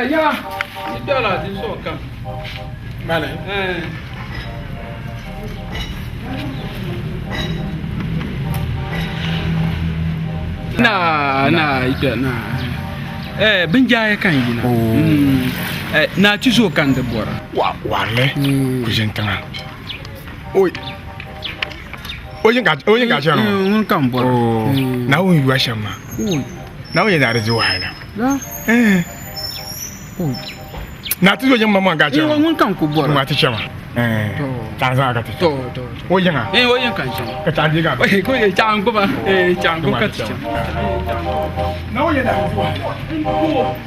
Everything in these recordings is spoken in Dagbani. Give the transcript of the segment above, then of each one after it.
Ya, ni dɔla di so kam. Mali. Na na ita na. Eh, binjaaya kan yina. Eh, na ti so kan di bɔra. Wa warle ku ʒini tiŋa. Oi. O yin ka o yin ka chɛno. Ŋun kan bɔra. Oh. Na wun yuwa shɛm maa. Na wun yɛn daa di di wahala. La. Eh. Na ti zo yiŋ ma maa ka chɛno. Ŋun kan ku bɔra. Ŋun ti chɛma. Eh. Tan zaa ka ti. To to. O yiŋa. Eh, o yin kan chɛma. Ka chan diga. Eh, ko ye chan ko ba. Eh, chan ko ka ti chɛma. Na wun yɛn daa di di wahala.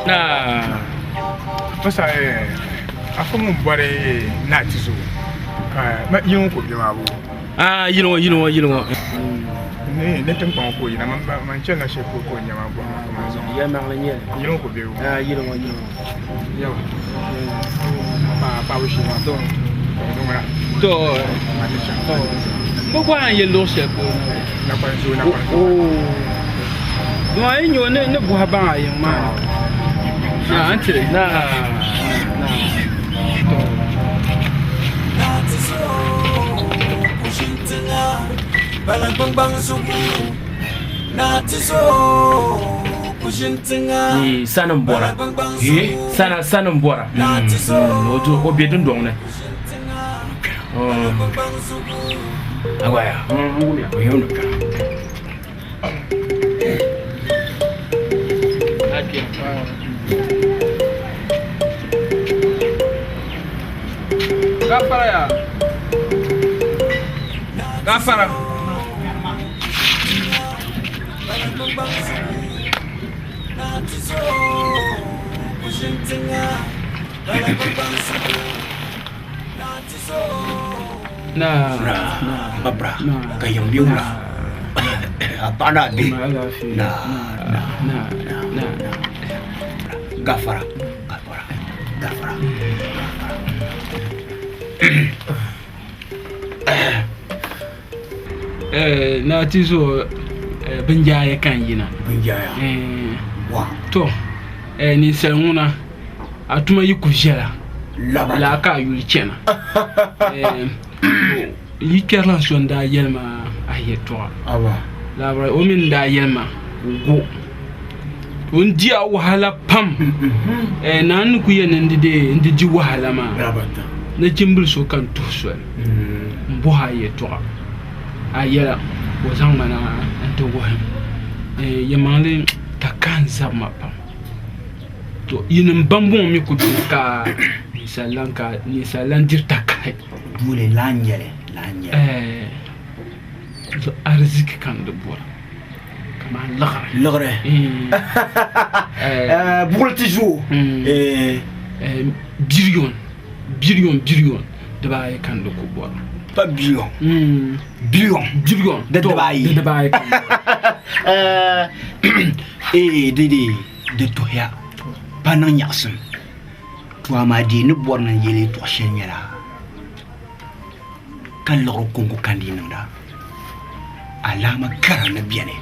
Na. Masa eh afa ŋun bɔri na ti zo ka ma yiŋ ko bɛ maa bo. Ah, yili ŋɔ yili ŋɔ yili ŋɔ. Ne ne tiŋkpaŋ ko yina man man chɛni la shɛli polo ka o nyɛ maa bɔhima ka man zaŋ. Ya maŋli nyɛli. Yili ŋɔ ko bɛ o. Ah, yili ŋɔ yili ŋɔ. Yawa. Pa pa bu shee maa. To. To ŋuna. To. Ma ti chaŋ. To. Mo bɔhi an yɛ luɣ shɛli polo. Na kpan zo na kpan zo. Oh. Dama yi nyɛ ni ni bɔhi baŋ a yiŋ maa. Na an tiri. Na. Na. To. Ni sani n bɔra sana sani n bɔra o bɛ dundɔŋ ni agbaya o yɛn ni kpɛra Gafara ya. Gafara. Na. Babra ka yɛm bɛ wula a paɣa naa bihi Na. Na. Na. gafara gafara gafara Eh, na ti zo eh, binjaaya kan yina. Binjaaya. Eh, wa to eh, ninsal ŋuna a tuma yi ku viɛla laba laa ka a yuli chɛna. Eh, yi kpɛrilan so n daa yɛli ma a yɛltɔɣa. Aba. Laabira o mini daa yɛli ma go o ni di a wahala pam. Eh, naa ni ku yɛn ni n di dee n di di wahala maa. Rabata. Nachimbili so ka n tuhi soli n bɔhi a yɛltɔɣa a yɛla ka o zaŋ ma na n ti wuhi m yɛlimaŋli ka ka n zabi ma pam to yinim bambɔŋɔ mi ku beni ka n Ninsal lan ka ninsal lan diri takahi. Dole laa n-nyɛli, laa n-nyɛli. Eh, ariziki ka n di bɔra kamani liɣiri. Liɣiri. Eh, Buɣili ti zuo. Eh, biliyon, biliyon, biliyon dibaayi ka n di ku bɔra. Pa biliyon. Biliyon. Biliyon. Di dibaayi. Di dibaayi ka n bɔra. Eh, di di di tuhiya pa niŋ nyaɣisim. To amaa di ni bɔri ni n yɛli yɛltɔɣa shɛli nyɛla ka liɣiri kɔŋko ka n dii niŋda. Alaama kara ni beni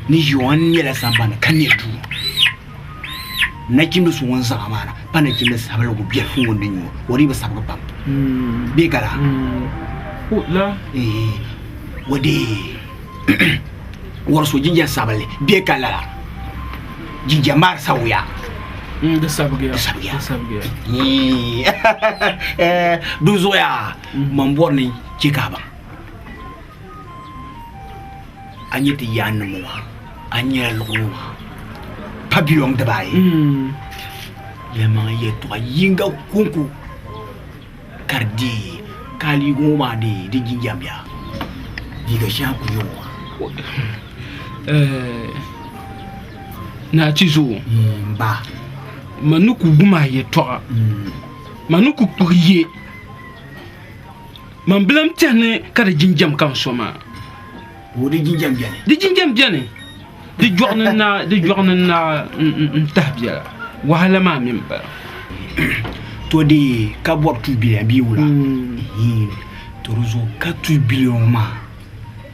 ni ʒiya ŋɔ n nyɛla sambani ka nɛ duu. Nachimbi so ŋun zaŋ a maa na pa nachimbi sabiligu biɛlifu ŋun di nyɛ o, o dii bi sabigi pam bee ka laa? O dii wari so jinjam sabinli bee ka lala jinjam maa di sawiya. Di sabigiya. Di sabigiya. Di zuɣu yaa man bɔri ni chɛ ka a baŋ a nyɛ ti yaannim ŋɔ maa a nyɛla luɣili ŋɔ maa pa biliɔŋ dibaayi yɛlimaŋli yɛltɔɣa yinga kɔŋko ka di deei ka a liiga ŋɔ maa deei di jinjam yaa liiga shɛŋa ku nyɛ ŋɔ maa. Naa Chizo, M ba. Ma ni ku wum a yɛtɔɣa, ma ni ku kpuɣi ye. Man bi lan tɛhi ni ka di jinjam ka n so maa. O di jinjam beni. Di jinjam beni. Di jɔɣu ni naai, di jɔɣu ni naai n-tahi biɛla. Wahala maa mi m-bala. To di ka bɔri 2 billion bee wula? To di zuɣu ka 2 billion maa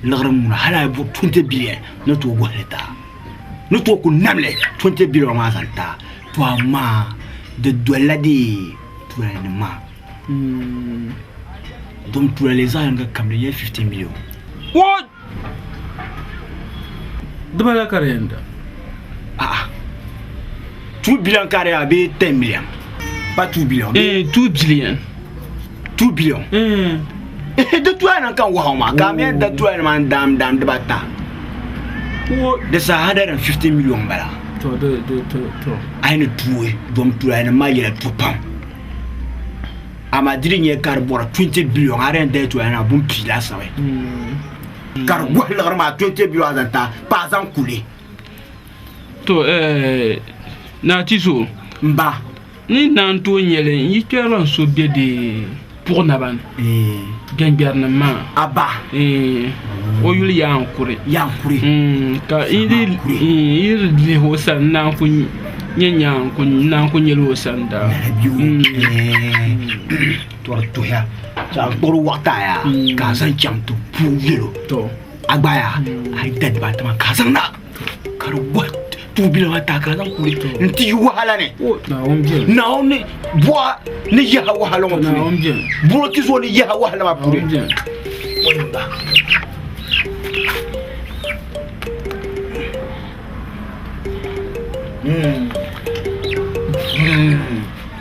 liɣiri ŋuna hali a yi bɔri 20 billion ni tooi gɔhi li ti a. Ni tooi ku nam li 20 billion maa zaŋ ti a. To amaa di dolila di tulaale maa. Dom tulaale zaɣ yinga kam di nyɛla 15 million. What? Dibala ka di yɛn da? A'a. 2 billion ka di yaa bee 10 million? Pa 2 billion bee? Eh, 2 billion. 2 billion? Eh. Di tulaale nim ka n wahu maa ka a mi yɛn da tulaale maa n daam daam dibata. Di saha 150 million bala. To, di, di, to, to. A yi ni tuui dom tulaale nim maa yɛla tu pam. Amaa di di nyɛ ka di bɔri 20 billion a di yɛn dali tulaale maa bun pii laasabu ka di gɔhi liɣiri maa 20 billion a zaŋ ti a pa a zaŋ kuli. To eh, Naa Chiso. M ba. Ni naan tooi nyɛli n yi kpɛrila n so be di puɣ naba ni. Gbɛngbɛrinim maa. A ba. O yuli Yaankuri. Yaankuri. Ka n yi di lihi o sani n naan ku nyɛ nyaanku n naan ku nyɛla o sani daa. Lala bɛ o. Tɔri tuhiya ka a kpuɣiri waɣita yaa ka a zaŋ chaŋ ti puui yɛl o. To. A gba yaa a yi da dibaata maa ka a zaŋ na. Ka di gɔhi tuubila maa taai ka a zaŋ kuli n-ti yi wahala ni. Naawuni beni. Naawuni buɣa ni yaha wahala ŋɔ puuni. Naawuni beni. Buɣa ti zo ni yaha wahala maa puuni. Naawuni beni. Wayimba.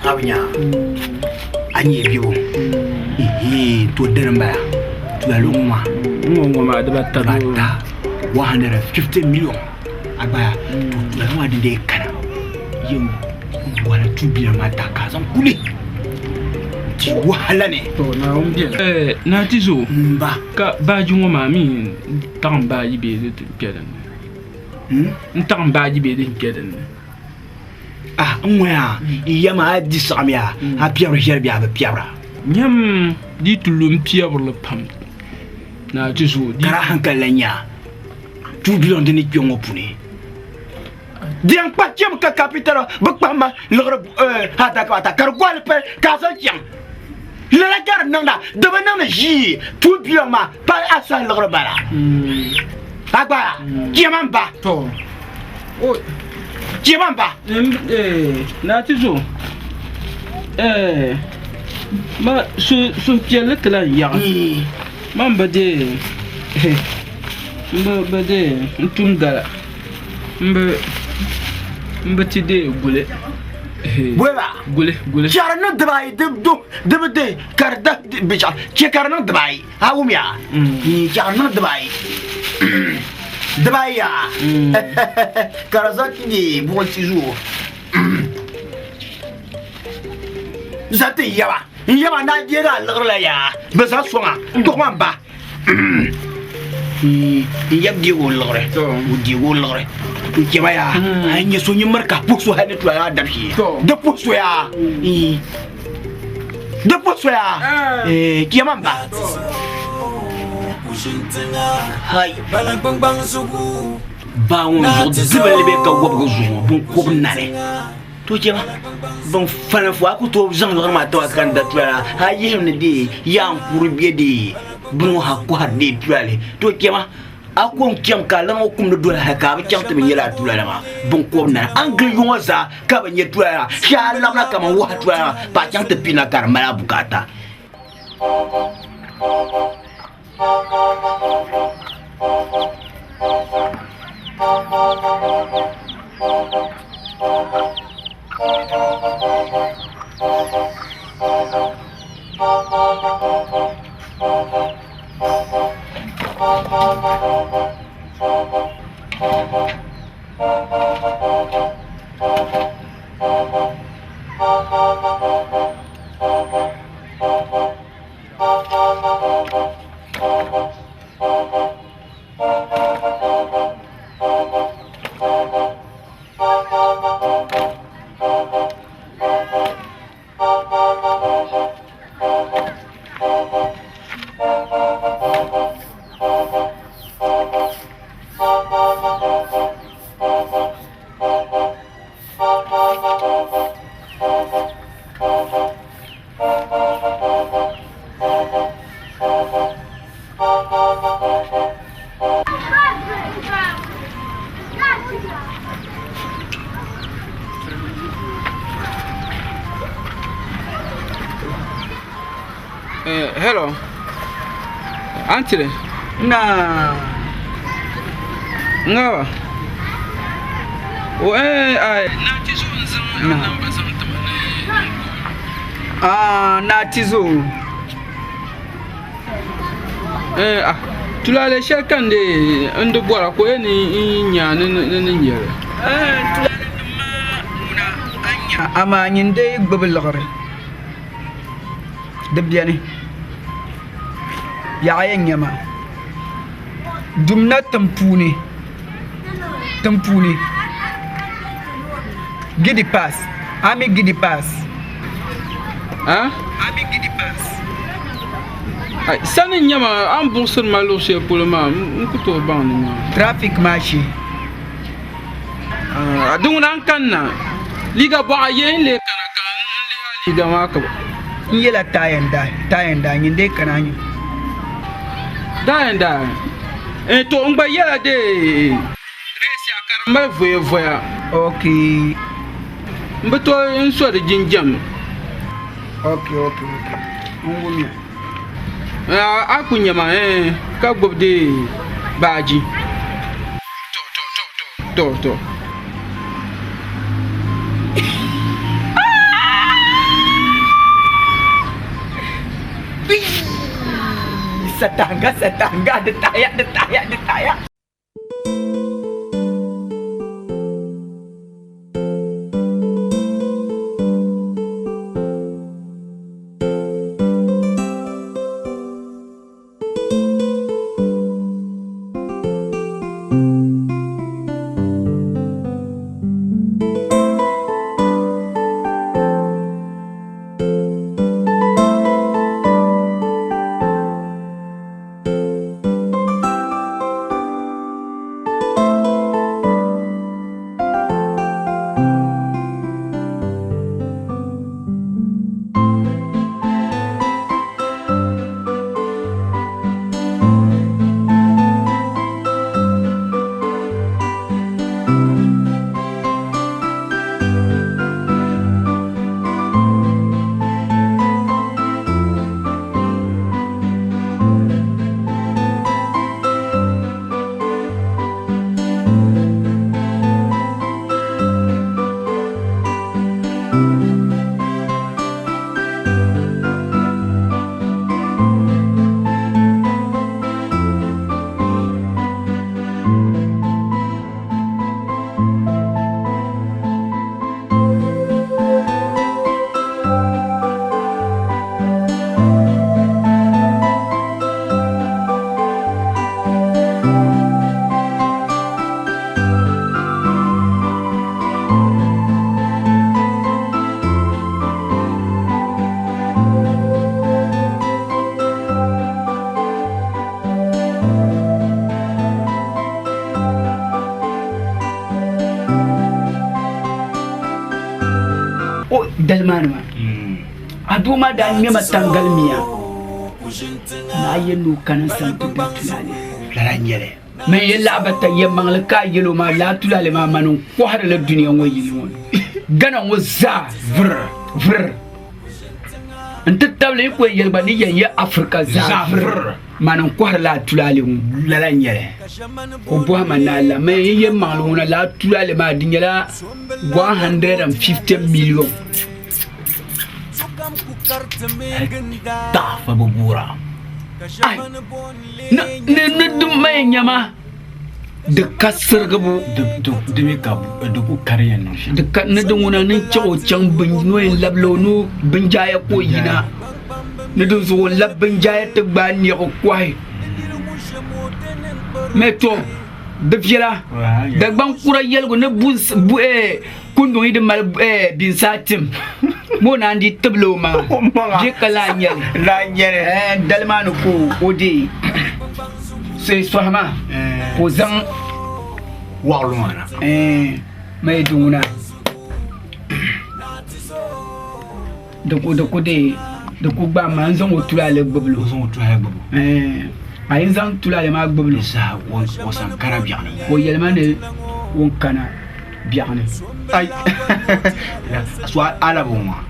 A bi nya a nyɛ bibu to dini n bala tulali ŋɔ maa N ŋɔ ŋɔ maa dibata dibata 150 million a gba to tulali maa din dee kana yɛn wala 2 billion maa ta ka a zaŋ kuli ti wahala ni to Naawuni beni eh Naa Tizo n ba ka baaji ŋɔ maa mi taɣim baaji bee di ti kpe dinni n taɣim baaji bee di kpe dinni Ah, n ŋɔya yɛma a di saɣim ya a piɛbiri shɛli bɛ a bi piɛbira. Nyam di ti lu m piɛbirili pam ni a ti zooi di. Ka di hankali lan nya 2 billion din ni kpe ŋɔ puuni. Di yɛn kpahi chɛmi ka kapitala bi kpahi ma liɣiri adaka ata ka di gɔhili pali ka a zaŋ chaŋ. Lala ka di niŋda, di bi niŋdi ʒii 2 billion maa pa a sahi liɣiri bala. A gba chɛma m ba. To. Chɛma m ba. Naa ti zo ma suhupiɛlli ti lan yaɣi ma m bi deei m bi deei n tum gala m bi ti deei guli. Guli guli. Chɛri niŋ dibaayi di bi deei ka di da binshɛɣu chɛ ka di niŋ dibaayi. A wumya chɛɣu niŋ dibaayi dibaayi yaa ka di zaŋ ti nyɛ buɣinsi zuɣu. Zaŋ ti n yaba. N yaba n daa deegi a liɣiri la yaa. Bɛ zaŋ sɔŋ a. N kpuɣi ma m ba. N yab deegi o liɣiri. O deegi o liɣiri. N chɛ ba yaa. A yi nya so nyin miri ka a puhi so hali ni tula yaa dab shee. Di puhi so yaa. Di puhi so yaa. Chɛ ma m ba. Hai. Baa ŋun zuɣu dibali bee ka wɔbigu zuɣu ŋɔ binkɔb nani. To chɛ ma bin fali fo a ku tooi zaŋ liɣiri maa tiba ka n da tulali a yihim ni dee yaa n kuri bɛ dee bini ŋɔ ha kɔhiri dee tulali to chɛ ma a ko n chɛm ka a lana ŋɔ kumdi doli hali ka a bi chaŋ ti bi nyɛla a tulali maa binkɔb nani a ni gili yuŋɔ zaa ka bi nyɛ tulali maa shee a labina kaman wahu tulali maa pa a chaŋ ti pina ka di mali a bukaata. Eh, hello. Antire. Na. Ngawa. O eh ai. Na ti zo nzaŋ namba zaŋ tima ni. Ah, na ti zo. Eh ah. Tulale shɛli ka n dee n di bɔra ka o yɛn ni n nya ni ni nyɛli. Eh, tulale nim maa ŋuna a nya amaa nyin dee gbubi liɣiri. Di beni. Yaɣa yɛn nyɛ maa. Dumna tiŋ puuni tiŋ puuni Gidi pass a mi Gidi pass A? A mi Gidi pass Ai, sani n nyɛ ma a ni buɣisiri ma luɣ shɛli polo maa n ku tooi baŋ ni maa. Traffic maa shee. A di ŋuna n kanna liiga bɔɣa ye n lee kana ka n lihi a liiga maa ka N yela tie and dye, tie and dye, nyin dee kana a nya. Die and dye, eh to n gba yela dee reesi a ka di mali voya voya. Ok. N bi tooi n so di jinjam. Ok, ok, ok, n wumya. A ku nya ma eh ka gbubi dee baaji. To to. Satanga, satanga, di tahiya, di tahiya, di tahiya. maa ni maa a doo maa daa ŋmɛma tangali miya ni a yɛn ni o kana n sani ti da tulaale. Lala n nyɛli. Mɛ yɛn laɣaba ta yɛlimaŋli ka a yɛl o maa laa tulaale maa mani n kɔhiri li dunia ŋɔ yili ŋɔ ni Ghana ŋɔ zaa vir vir n ti tabili yi ku yɛn yɛli gba ni yɛn yɛ Africa zaa vir mani n kɔhiri laa tulaale ŋɔ. Lala n nyɛli. Ka o bɔhi ma ni a la mɛ yɛn yɛlimaŋli ŋuna laa tulaale maa di nyɛla 150 million. Taɣifa bi guura. Ai, ni ni di mali nyama di ka sirigibu. Di mi ka di ku kari yɛn niŋ shɛm. Di ka ni di ŋuna ni chaɣ o chaŋ bin ni o yɛn labila o ni binjaaya ka o yina ni di zuɣu o labi binjaaya ti gbaai niɣi kɔhi. Mɛ to di viɛla Dagbaŋ kura yɛligu ni bu kunduŋ yi di mali binsaa tim ma o naan di tibili o maŋa bɛ ka lahi nyɛli dali maa ni ka o deei sɔhi maa ka o zaŋ waɣilu maa na ma yi di ŋuna di ku deei di ku gbaai ma n zaŋ o tulaale gbubili o zaŋ o tulaale gbubi a yi zaŋ tulaale maa gbubili o san kana biɛɣuni o yɛli ma ni o kana biɛɣuni ai so a labi o maa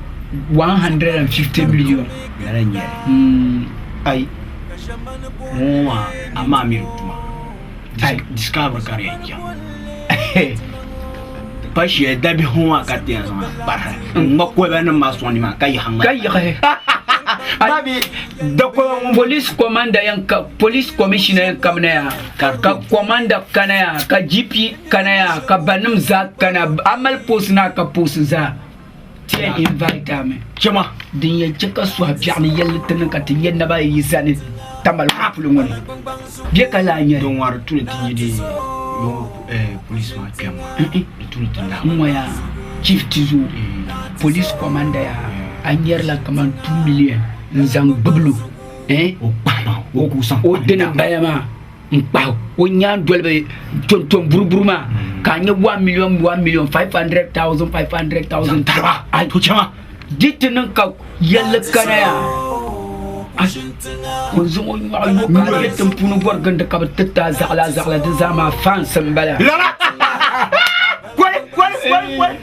150 million lala n nyɛli ai ŋɔ maa a maa mi di tuma discovery ka di yɛn chaŋ pa shɛli dabihi ŋɔ maa ka ti yɛn zaŋ kparihi n ŋma koliba nim maa sɔŋ nimaa ka yiɣi ŋma ka yiɣi babi da koliba ŋɔ police commander yɛn ka police commissioner yɛn kamina ya ka commander kana ya ka GP kana ya ka banim zaa kana a mali post na ka post zaa ti yɛn invite a mi chɛma din yɛn chɛ ka suhi biɛɣu ni yɛlli ti niŋ ka ti yɛn naba yi zani tamali ŋɔ polo ŋɔ ni bɛ ka lahi nyɛli din ŋɔ di tuni ti yi di yɔŋɔ police maa kpɛm maa di tuni ti lahi n ŋɔ yaa chief tizo police commander yaa a nyɛrila kaman 2 million n zaŋ gbubilo eh o kpahima o ku zaŋ o dini n bala maa n kpahi o nyaan dolibi tonton buruburu maa ka a nyɛ 1 million 1 million 500,000 500,000 tariba a to chɛma di ti niŋ ka yɛlli kana yaa o zaŋ o nyɔɣu yo ka a bɛ tiŋ puuni bɔri gindi ka bi tiriti a zaɣila zaɣila di zaa maa fansi n bala lala koli koli koli koli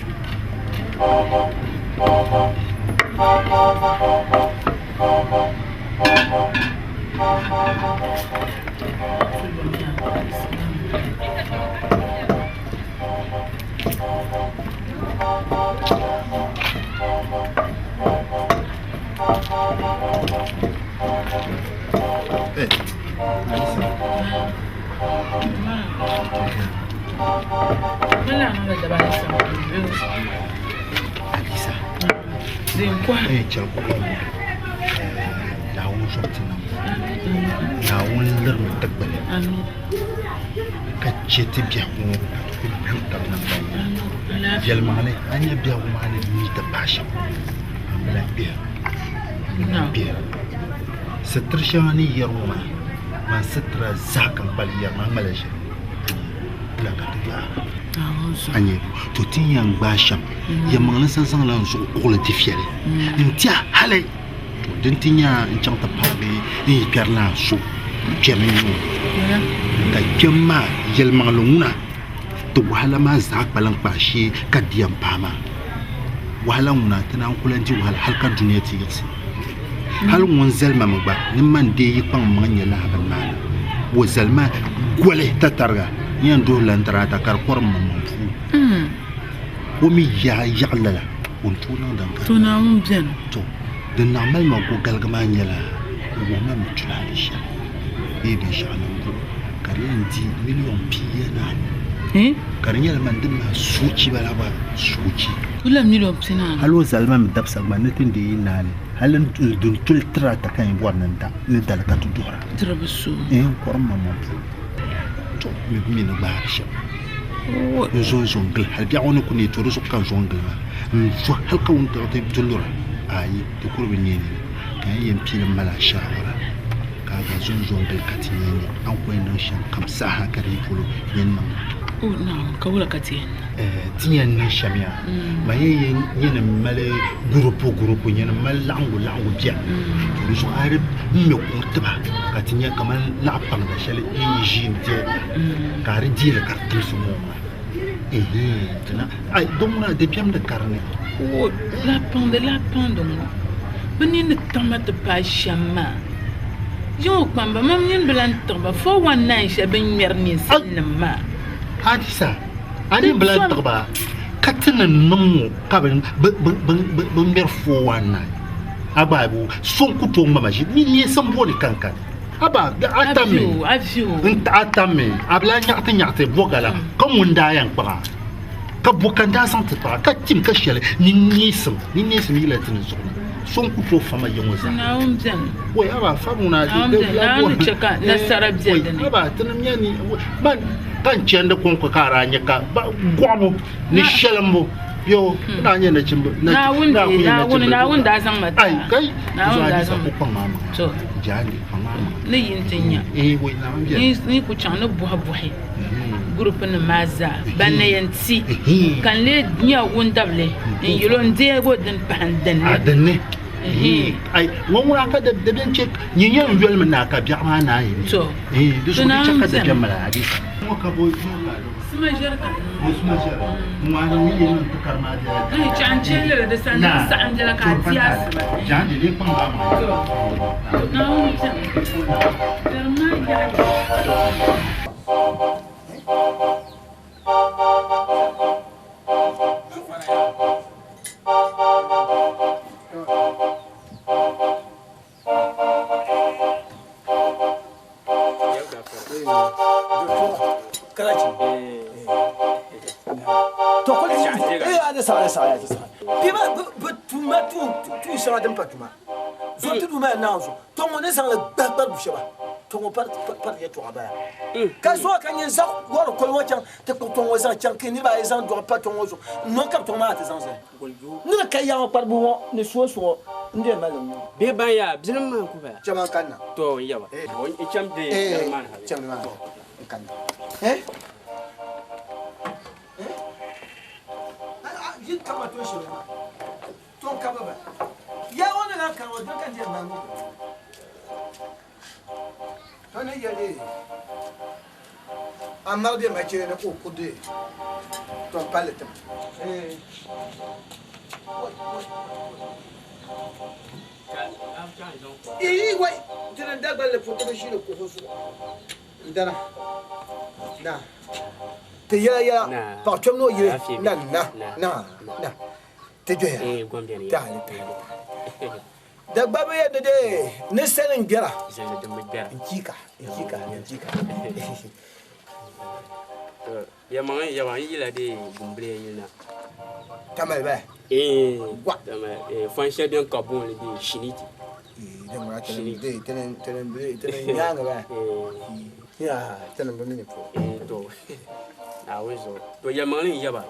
Alisa. Naawuni zuɣu ti niŋ Naawuni lirimi ti gbuni ka chɛ ti biɛhigu ŋɔ ka ti ku lu taba naŋgbani yɛlimaŋli a ni nya biɛhigu maa ni mi ti paai shɛm a bi lahi kpɛhira a bi lahi kpɛhira sitiri shɛŋa ni yɛri ŋɔ maa man sitira zaa ka n kpali yɛri maa ŋmalila ʒiri la ka ti gbaai a nyɛ to ti ni yɛn gbaai shɛm yɛlimaŋli sa zaŋla n zuɣu kuɣuli difiɛli n tiɛha hali to din ti nya n chaŋ ti paagi n yi kpɛri naa so kpɛm n nyɛ o ka kpɛm maa yɛlimaŋli ŋuna ti wahala maa zaa kpalim kpa shee ka di yɛn paai maa wahala ŋuna ti naan ku lahi di wahala hali ka dunia ti yiɣisi hali ŋun zali ma mi gba ni man deei yi kpaŋ maŋ nyɛ lala bini maa ni o zali ma goli tatariga n yɛn duhi lantira ata ka di kɔrim ma maŋ puu o mi yaa yaɣi lala o ni tooi niŋ din ka To Naawuni beni. To din naɣ mali ma go galigi maa nyɛla o wuhi ma mi tulaale shɛli bee binshɛɣu niŋbu ka di yɛn di miliɔn pia ni anu ka di nyɛla man din maa soochi bala gba soochi. Wula miliɔn pia ni anu? Hali o zali ma mi dabisa gba ni ti ni deei naani hali din tuli tiri ata ka n bɔri ni dali ka ti duhira. Diri bi sooi. N kɔrim ma maŋ puuni. To mi bi mi ni gbaari shɛm. N zo n zo n gili hali biɛɣu ni ku neei to di zuɣu ka n zo n gili maa n zo hali ka wuntaŋ ti lura ayi di kuli bi neei nini ka n yɛn piili mali a shaawara ka a gba zo n zo n gili ka ti nyɛ ni a ni ku yɛn niŋ shɛm kam saha ka di yi polo yɛn niŋ. O Naawuni, ka wula ka ti yɛn niŋ? Ti yɛn niŋ shɛm yaa, ma yɛn yɛn nyɛ ni mali gurupu gurupu, nyɛ ni mali laɣingu laɣingu biɛri. To di zuɣu a di ŋmɛ kuɣu tiba ka ti nya kamani laɣ paŋda shɛli yi yi ʒi n-diɛli ka a di deeli ka di timsi ŋɔ maa. Ɛhɛn, ti na, ai, di ŋuna di bɛm di ka di ni. O, laɣ paŋdi laɣ paŋdi ŋɔ, bɛ nini ni tiɣi ma ti paai shɛm maa. Yiŋɔ kpamba, mam nini bi lan tiɣi ba 419 shɛli bɛ ni ŋmɛri ninsalinima maa. Hadisa, a nini bi lan tiɣi ba ka ti ni niŋ ŋɔ ka bɛ ŋmɛri 419? A gba a bi so n-ku tooi ŋma ma ʒi neesim booni kankani. Haba, a tammi, a tammi, a bi lan nyaɣiti nyaɣiti bɔga la ka ŋun daa yɛn kpaɣ a, ka bɔ ka n daa zaŋ ti kpaɣ a, ka tim ka shɛli ni neesim, ni neesim yila ti ni zuɣu na. So n-ku tooi fa ma ya ŋɔ zaa. Naawuni beni. Wai, haba, fa ŋuna, Naawuni beni. Naawuni ni chɛ ka nasara be di ni. Haba, tinim nya ni, man, ka n chandi kɔŋko ka a daa nya ka gɔɣibu ni shɛlimbu yo, n daa nyɛ nachimba, Naawuni daa kuli nyɛ Naawuni, nachimba. Naawuni daa zaŋ ma ti Ai, a. kai, Naawuni daa Adisa zaŋ ma. ku kpaŋ maa maŋa. To. Jaandi, kpaŋ maa maŋa. Ni yi nti nya. Eh, wai, Naawuni beni. Ni ku chaŋ ni bɔhi bɔhi gurupu nim maa zaa ban na yɛn ti ka n lee nya wundabili n yɛl o n deeg o dini pahi n dinni. A dinni. Ai, ŋɔ ŋuna ka di bɛn chɛ nyin yɛn yolimi naa ka biɛɣu maa naai ni. To. Di zuɣu di chɛ ka dabiɛm mali a Adisa. Ŋɔ ka bo Sima ʒɛri ka di niŋ. Bo sima ʒɛri. Ŋɔ a ni yɛn niŋ ti kari maa biɛla. N chaŋ n chɛ lala di sani di saɣim biɛla ka a di a sima. Jaandi lee kpaŋ maa maŋa. To. Naawuni bɛni. Dari maa yaɣi. To ko eh ada sa sa ya sa. Bi ba bi tuma tu tu shɛŋa din pa tuma. Zo ti duma na zo. To ŋɔ ni zaŋli gbahi kparigu shɛba. To ŋɔ par par yɛltɔɣa bala. Ka zo ka nyɛ zaɣ wɔri koli ŋɔ chaŋ ti kpuɣi to ŋɔ zaŋ chaŋ ka niriba ayi zaŋ dɔɣi pa to ŋɔ zuɣu n niŋ ka bi to ŋɔ maa ti zaŋ zali. Ni di ka yaŋɔ kparibu ŋɔ ni suo suŋɔ n dee mali ŋɔ. Bee ban yaa bilim maa ku bala. Chama n kanna. To n yaba. N cham de yɛri maa ni hali. Cham maa n kanna. Eh? Eh? Yi kama to shɛli maa. To n kaba ba. Ya ŋɔ ni lan kani ŋɔ dini ka n dee mali ŋɔ. To ni yɛli a mali bɛ machɛ ni ka o ku di to n palli tim. Eh. Ii wai dini n Dagbanli puuni ti bi ʒiini kuɣusi zuɣu n dana na ti yɛla yɛla paɣa kpɛm ni o yili na na na na ti doya taali taali Dagba bi yɛn ni dee ni sali n gbɛra n chika n chika n chika. Yɛlimaŋli yɛba n yila dee Gumbili yili na. Tamali bala? Ee, Gwa. Tamali. Ee, fɔn shɛli bɛni ka booni li dee Shiniti. Ee, din ŋuna tini dee tini tini bili tini nyaaŋa bala. Ee. Yaa tini bi mi ni puuni. Ee, to Naawuni zuɣu. To yɛlimaŋli n yɛba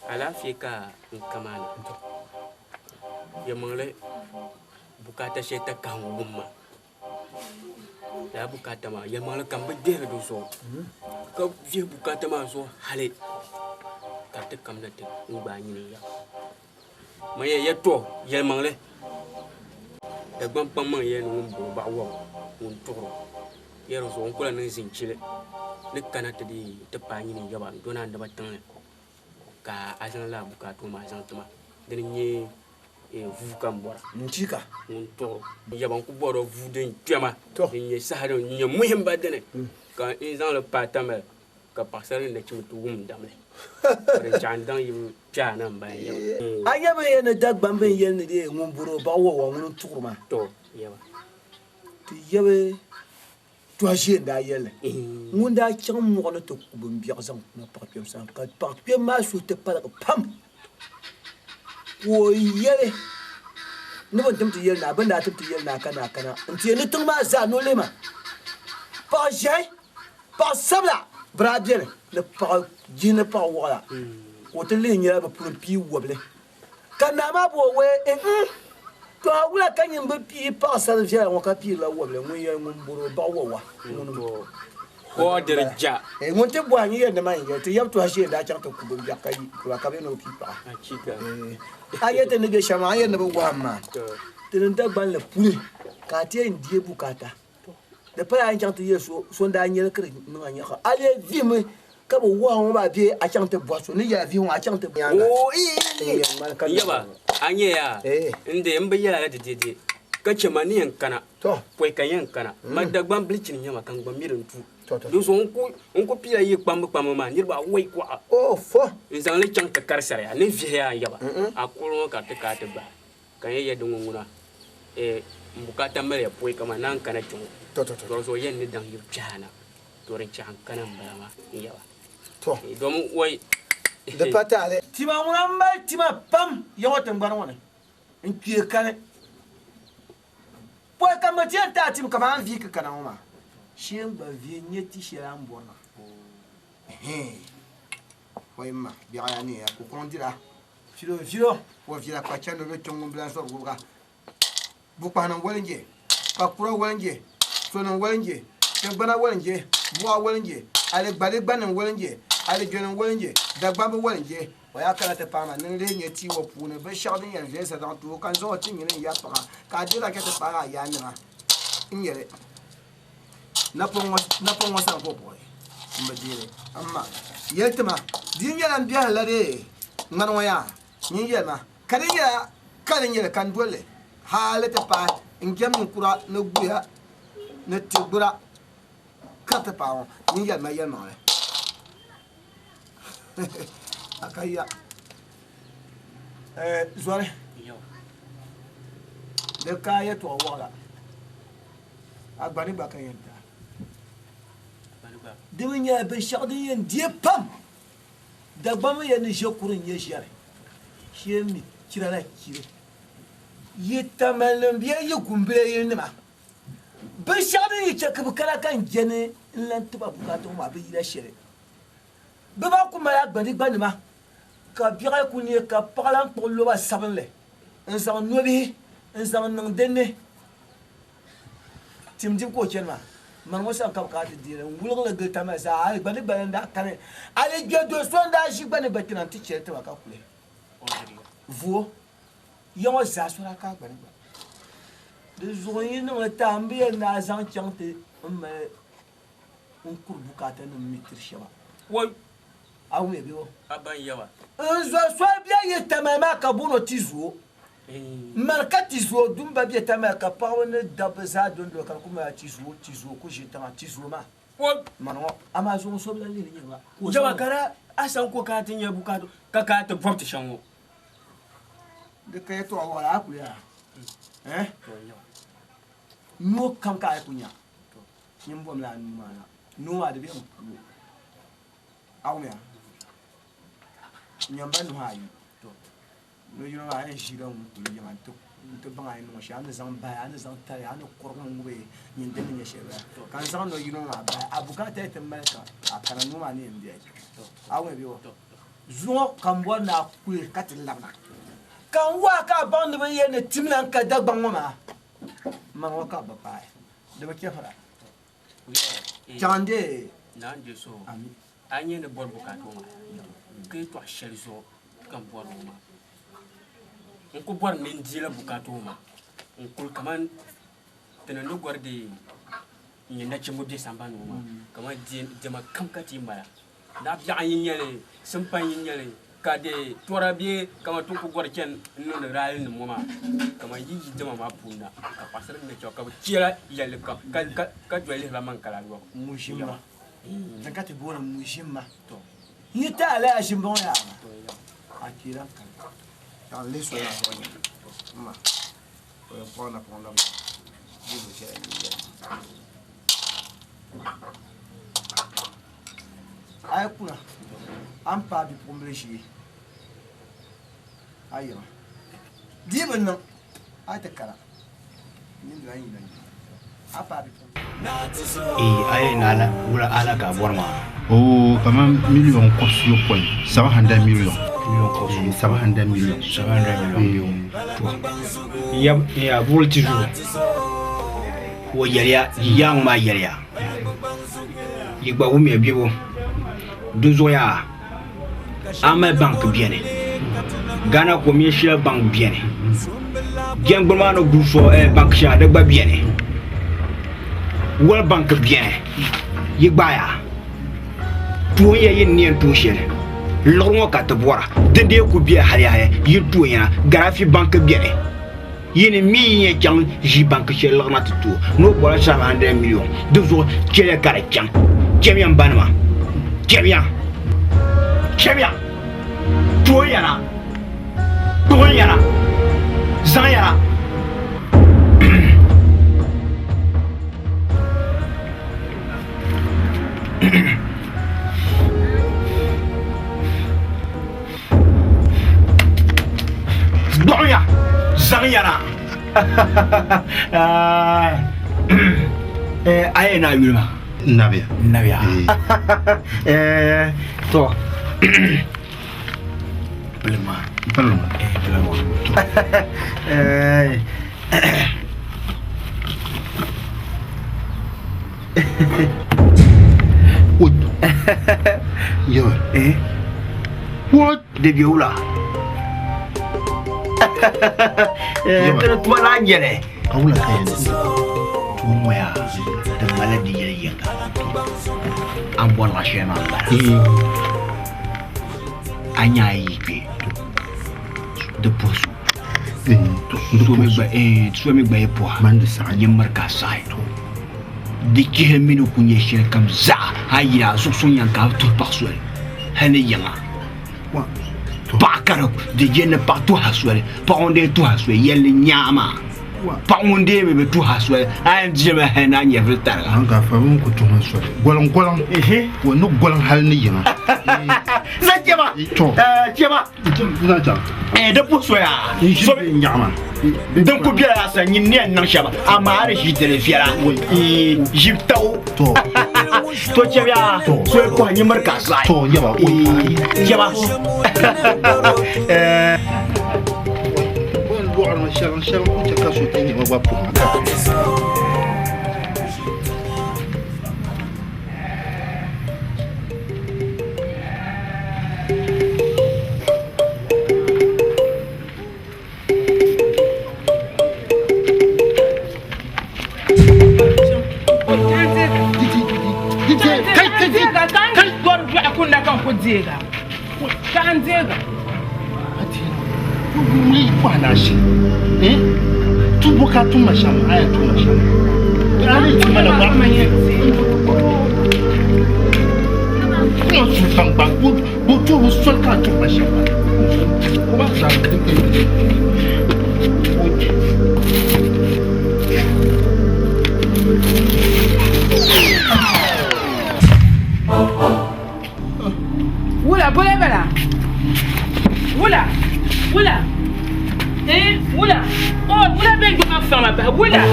alaafee ka n kamaana. Yɛlimaŋli bukaata shɛli takahi n wum ma. Lala bukaata maa yɛlimaŋli ka m bi gbihiri di zuɣu ka vihi bukaata maa zuɣu hali ka di ti kamina ti n gbaai nyini ya. Man yɛn ya to yɛlimaŋli Dagbaŋ kpaŋmaŋ yɛli ni ŋun bɔri baɣa wɔbu ŋun tuɣiri o yɛri zuɣu n ku lahi niŋ zinchili ni kana ti dii ti paai nyini yaba n dɔni a naba tiŋli ka a zaŋ lala bukaata ŋɔ maa zaŋ ti ma. Dini n-nyɛ vuu ka m bɔra. N chika. Ŋun tuɣiri o yaba n ku bɔri o vuu din kpɛma din nyɛ saha din nyɛ muhimba dini ka n zaŋ li paai Tamale ka paɣisarili ni nachimba ti wum damli ka din chaɣ n daŋ yibu kpe a na m-bala yaba. A nya bɛ yɛli ni Dagbamb bɛ ni yɛli ni dee ŋun bɔri o baɣa wawa ŋuni n-tuɣiri maa. To yaba. Ti yabi Tɔha ʒee n-daa yɛli li. Ŋun daa chaŋ mɔɣu ni ti ku bimbiɛɣu zaŋ na paɣ kpɛm sani, ka paɣ kpɛm maa suhu ti paligi pam, ka o yɛli ni bɛ ni tim ti yɛli naa, bɛ ni daa tim ti yɛli naa ka naa kana nti yɛli ni tiŋ maa zaa ni o lihi ma paɣ ʒiɛhi, paɣ sabila bɛ daa beni ni paɣ jihi ni paɣ wɔɣila, ka o ti lihi nyɛla bɛ pun pii wɔbili. Ka naa maa bɔh o wee, N-n, tɔ a wula ka nyin bi pii paɣisar viɛla ŋɔ ka piirila wɔbili ŋun yɛli ŋun bɔr o baɣa wa wa ŋuni m-bɔŋɔ? O diri ja. Eh, ŋun ti bɔhi nyɛ yɛli ni man yɛli ti yab tuha shee daa chaŋ ti ku bimbiɛɣu ka yi kura ka bɛ ni o pii paɣa. Achiika. Eh, a yɛ ti ni be shɛm maa, a yɛli ni bɛ wɔhim maa. Ti ni Dagbanli puni ka a ti yɛn deei bukaata. Di pala a ni chaŋ ti yɛli so, so n-daa nyɛli ka di niŋ a nyaɣa. A lee vihimi ka bɛ wɔhi ŋɔ maa bee a chaŋ ti bɔhi so ni yɛli a vihi ŋɔ a chaŋ ti nyaaŋa. Oo, ii, n yaba, a nya yaa, n dee m bi yɛl a la di dɛdɛ ka chɛ ma ni yɛn kana. Pɔi ka yɛn kana, ma Dagbaŋ bilichini nyɛ ma ka n gba mi din tu. Di zuɣu n ku piila yi kpambi kpambi maa niriba awɔi kɔɣa. N zaŋ li chaŋ ti kari sariya ni vihi a n yaba. A kuɣili ŋɔ ka di ti ka a ti gbahi ka n yɛn yɛli di ŋɔ ŋuna, M bukaata maliya pɔi ka man naan kana kpe ŋɔ. To di zuɣu yɛn ni daŋ yibu kpɛhi a na. To din chɛ a n kana m-bala maa n yaba. Domi wai. Di pa taali. Tima ŋuna m-mali tima pam ya ŋɔ tiŋgbani ŋɔ ni n-kpee kani. Pɔi ka mi ti yɛn ti a tim kaman a ni vihi ki kana ŋɔ maa, shee n gba vihi n-nyɛ ti shɛli a ni bɔri maa. Ɛhɛn. Pɔi m ma, biɛɣu yaa neeya, ka o kɔŋ dira. Filo filo, o viɛla kpa chandi o be kpiɔŋ ŋun bila zɔri wubiga. Bukpahinim walinje, kpakura walinje, sonim walinje, tiŋgbana walinje, buɣa walinje, aligbaligbanim walinje, alijɔnim walinje, Dagbamba walinje. O yaa kana ti paai ma ni n lihi nya tia ŋɔ puuni binshɛɣu din yɛn viɛli sa zaŋ ti o, ka n zaŋ o ti nyini n ya paɣa, ka a deei la ka ti paag a yaannima n-nyɛ li. Napɔŋ ŋɔ sani ka o buɣi m bi deei li. Amaa yɛli ti ma, di yi nyɛla m biɛhili la dee ŋmani ŋɔ yaa, nyin yɛli ma, ka di nyɛla kali n-nyɛ li ka n dol li hal ti paai n jɛm ninkura ni guya ni tigbura ka ti paai ŋɔ, nyin yɛli ma yɛlimaŋli. A ka ya. Zɔri, di ka a yɛtɔɣ wɔɣila, a gba ni gba ka yɛn ti a. Di mi nyɛla binshɛɣu din yɛn deei pam. Dagbamba yɛn ni ʒe kuri n-nyɛ ʒiɛri, shee mi chira la chiri. Yi Tamalinim bee yi Gumbila yilinima, binshɛɣu din yi chɛ ka bɛ kana ka n je ni n lan ti ba bukaata ŋɔ maa bi yila shɛli. Bɛ ba ku mali agbandigbanima, ka biɛɣu ku neei ka paɣa lan kpuɣi loba sabinli n-zaŋ nobihi n-zaŋ niŋ di ni. Tim dibu ka o chani maa, mani ŋɔ sani ka bɛ kana ti deei li n-wuligi li gili Tamale zaa. Hali gbandigbana n-daa kani, hali gbe do so n-daa ʒi gbandigba kpɛna nti chɛ li ti ma ka kuli vuo. Ya ŋɔ zaa so daa ka gbandigba. Di zuɣu n yi niŋ li tahi m bi yɛn daa zaŋ chaŋ ti m mali n kuri bukaata nim mi tiri shɛba. Woi! A wumya bee o? A ban yawa. N zo soli bɛ yi Tamale maa ka booni o Tizuo. Mali ka Tizuo dumba bɛ Tamale ka paɣaba ni dabba zaa dondoli ka di ku mali Tizuo, Tizuo ku ʒi tiŋa, Tizuo maa. Woi! Mani ŋɔ, amaa zuŋɔ so bi lahi lihiri nyɛri ba. Ka o Jama zaŋ ka daa a san ko ka a ti nya bukaata ka ka a ti bɔbi ti shɛm ŋɔ. Di ka yɛtɔɣa waɣila a kuli yaa. Eh? Noo kam ka a yi ku nya. Nyin bom la a nuu maa na. Noo maa di be n puo. A wumya? N nyam ba nuhi ayi. No yino maa a yɛn ʒiila ŋun kuli yiŋa nti baŋ a yi niŋ shɛli, a ni zaŋ bahi, a ni zaŋ tali, a ni kɔrigi ŋ-ŋubi nyin din ni nyɛ shɛli bala. Ka n zaŋ no yino maa bahi, a bukaata yi ti mali ka a kana noo maa ni yɛn bɛhi. A wumya bee o? Zuŋɔ ka m bɔri ni a kuli ka ti labina. Ka n wahi ka a baŋ ni bɛ yɛli ni tim lan ka Dagbaŋ ŋɔ maa, mani ŋɔ ka bɛ paai. Di bi chɛfira. Chaŋ n-deei. Naa n-deei so. Ami. A nyɛ ni bɔri bukaata ŋɔ maa, ka yɛtɔɣ shɛli zuɣu ka m bɔri ŋɔ maa. N ku bɔri ni n deela bukaata ŋɔ maa n-kuli kaman ti ni ni gɔri di n-nyɛ nachimba be sambani ŋɔ maa, kaman diɛma kam ka ti yi mala. Naɣibiɛɣu n-yi nyɛ li, simpani n-yi nyɛ li, ka di tɔra bee kaman ti ni ku gɔri chani n-niŋdi raalinima ŋɔ maa, kaman yi yi diɛma maa puuni na, ka paɣisara mini nachimba ka bɛ chɛla yɛlli kam ka doli lihiri ba maŋ ka lahi yɔbu. Mujimma. Din ka ti booni mujimma. N yi ti a lala ʒimbɔŋɔ yaa maa, a kpeela n kani. Ka n lihi soli maa zuɣu nya m ma o yɛn kpuɣi napɔŋ labi dibu chɛla n yi yɛli. A yi kuna, a ni paai bipuɣimbila ʒee a yiŋa. Di yi bi niŋ, a yi ti kana, nyin dina n-yina yiŋa. A paai bipuɣimbila. Ee, a yɛli ni ala wula ala ka a bɔri maa? Oo, kaman miliyon kɔbisiyopɔin, 700 million. Miliyon kɔbisiyopɔin. Ee, 700 million. 700 million. Ee. To, n yab, n yaa buɣili ti zuɣu. O yɛliya, yi yaaŋa maa yɛliya. Yi gba wumiya bibu. Di zuɣu yaa a mali bank beni. Ghana Commercial Bank beni. Jɛngbuni maa ni guri so bank shɛŋa di gba beni. World Bank beni. Yi gbaaya toon ya yi ni yɛn tooi shɛli. Liɣiri ŋɔ ka ti bɔra. Din dee ku be hali yaha yi tooi yana. Garafi Bank beni. Yi ni mi yi yɛn chaŋ ʒi banki shɛli liɣiri na ti ti o ni o bɔrila 700 million, di zuɣu chɛliya ka di chaŋ. Chɛmiya m banima, chɛmiya, chɛmiya, tooi ya na, kpuɣim ya na, zaŋ ya na. Gbuɣinya zaŋ ya na a yɛn na yuli maa Nabiya. Nabiya. To. Pilima. Pilima. Pilima. What? Yawa. Eh? What? Di bɛ wula? Tiri tuma la nyɛli. Ka wula ka yɛn Tuun ŋɔ yaa di mali di yɛli yinga. A ni bɔri la shɛli maa m-bala. A nya a yi kpe di puhi so. So mi gba yi puhi yi miri ka saɣi. Di chihi mi ni ku nyɛ shɛli kam zaa a yi yina a zuɣu suŋ nyaŋ ka a bi tuhi paɣa soli hali ni yiŋa. Paɣa ka di je ni paɣa tuhi a soli, paɣa ŋun dee tuhi a soli yɛlli nyaa maa. Paɣa ŋun dee mi bi tuhi a soli a yɛn dihimi hali ni a nyɛvili tariga. An ka fa mi ku tuhi ma soli. Goliŋ goliŋ. Wa ni goliŋ hali ni yiŋa. Zaŋ chɛ ma. Chɛ ma. Zaŋ chaŋ. Di puhi soya. N ʒi bɛ nyaɣa ma. Din ku bela yaa sani nyin ni yɛn niŋ shɛm amaa a di ʒi dini viɛla. Ʒib taw. To chɛbiya soya puhi nyin miri ka a saɣi. To yaba. Chɛba. Bɔn lɔɣiri ma shɛliŋ shɛliŋ ku chɛ ka so ti nyɛ ma gba puhi ma ka. Wula bole bala. Wula. Wula. Eh, wula. Oh, wula be gba fama ba. Wula.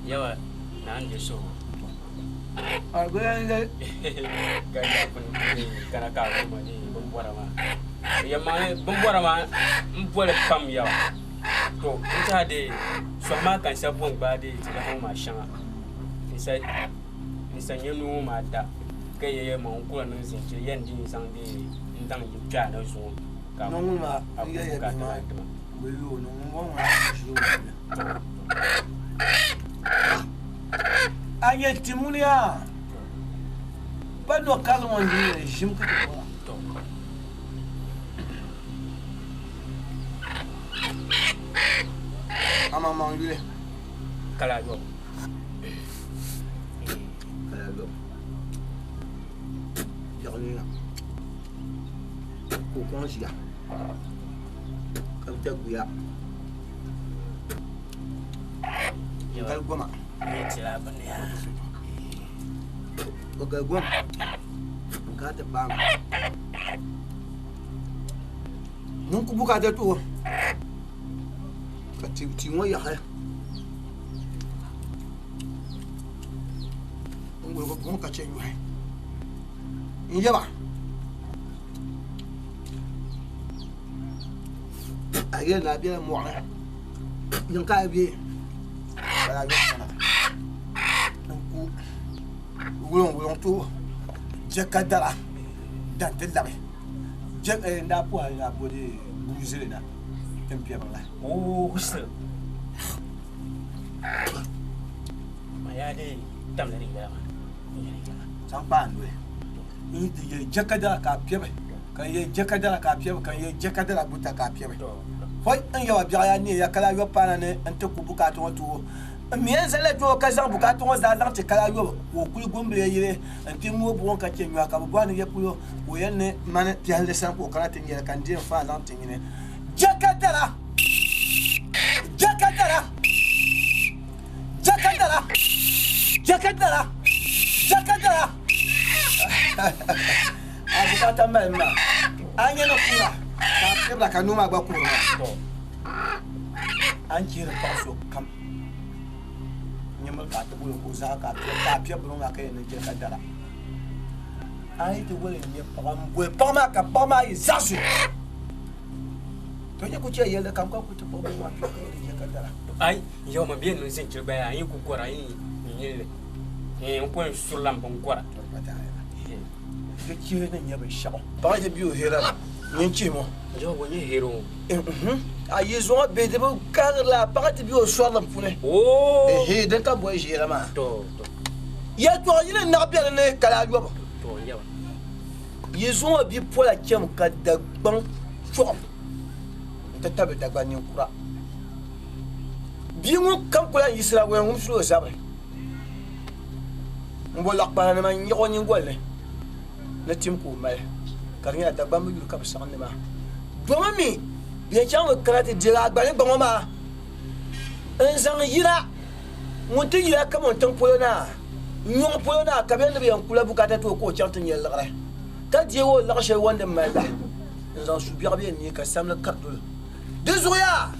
Yawa na n so kana ka bin bɔra maa yɛlimaŋli bin bɔra maa n boli pam yawa to n tiɛha de sɔhi maa ka n sa bo n gbaai de ti lahi ŋɔ maa shɛŋa n sa nyɛ noo ŋɔ maa da ka yɛ yɛ ma n kula niŋ zinchili yɛn di n zaŋ de n daŋ yi kpɛa na zuŋɔ ka a ku bukaata maa tima. A nyɛ timuni yaa pa no karili ŋɔ n ʒim ka ti bɔra. Amaŋmaŋ yuli. Kala yɔbu. Kala yɔbu. Biɛɣu nina ka o kɔŋ ʒiya ka bi ta guya. Gali goma. O gali gom ka ti paama niŋ ku bukaata tuho ka tia ŋɔ yaɣi n wuligi buɣum ka chɛ nyɔhi n yɛba a yɛli ni a bela mɔɣuni yiŋ ka a be ka a yɔɣi kana n ku wuliŋ wuliŋ to je ka dara dan ti labi je n daa puhi a bo di buuzili na tin piɛbiri la. Oo husiri ma yaa de tamla di yɛla maa. Zaŋ kpaa n doli n yi ti yɛ je ka dara ka a piɛbi ka n yɛ je ka dara ka a piɛbi ka n yɛ je ka dara buta ka a piɛbi hoi n yɛba biɛɣu yaa neeya ka lahi yɔbu paana ni n ti ku bukaata ŋɔ ti o n mi yɛn zalila kpɛ ŋɔ ka zaŋ bukaata ŋɔ zaa zaŋ ti kala yɔbu ka o kuli gumbila yili n ti mooi buɣum ka chɛ nyɔhi ka bɛ bɔhi ni ya polo ka o yɛli ni mani piɛhilli sani ka o kana ti nyɛli ka n deei n faai zaŋ ti nyini je ka dara je ka dara je ka dara je ka dara je ka dara a bukaata mali ma a nyɛ ni kura ka a piɛbira ka noo maa gba kuhiri maa a ni chihiri paɣa so kam nyɛ miri ka a ti boli ka o zaɣa ka a piɛbi bini maa ka yɛn ni je ka dara a yi ti boli n-nyɛ paɣa m-boli paɣa maa ka paɣa maa yi zaɣisi to nyɛ ku chɛ yɛlli kam ka ku ti kpuɣi bini maa piɛbi ka yɛn ni je ka dara. Ai yau ma biyan nun zin kirba ya yi ku gora yi nyilli n ko n surla n bin gora di chihi ni nyɛ binshɛɣu paɣa ti bi o hera la nyin chihi mo yau bo nyɛ hero a yi zuŋɔ bihi di bi kaɣirila paɣa ti bi o sɔrilim puuni ehe din ka boli ʒeera maa yɛltɔɣa yili naɣ be di ni ka laa yɔbu yi zuŋɔ bi pola chɛmi ka Dagbaŋ chuɣim n ti tabili Dagbaŋ ninkura bia ŋun kam ku lahi yiɣisira o yɛn wumsila o zabiri n bo laɣakpahinima n nyaɣi o nyingoli ni ni tim ka o mali ka di nyɛla Dagbaŋ bi yuli ka bi saɣim ni maa domi mi bɛ yɛn chaŋ mi kana ti deegi a gbali gbaŋ ŋɔ maa n zaŋ yira ŋun ti yira kamon tiŋ polo na nyɔŋ polo na ka bɛ ni bi yɛn kula bukaata ti o ka o chaŋ ti nyɛ liɣiri ka deegi o liɣi shɛli wandi mali la n zaŋ subiɛɣu bɛ ni ka samli kari dolo di zuɣu yaa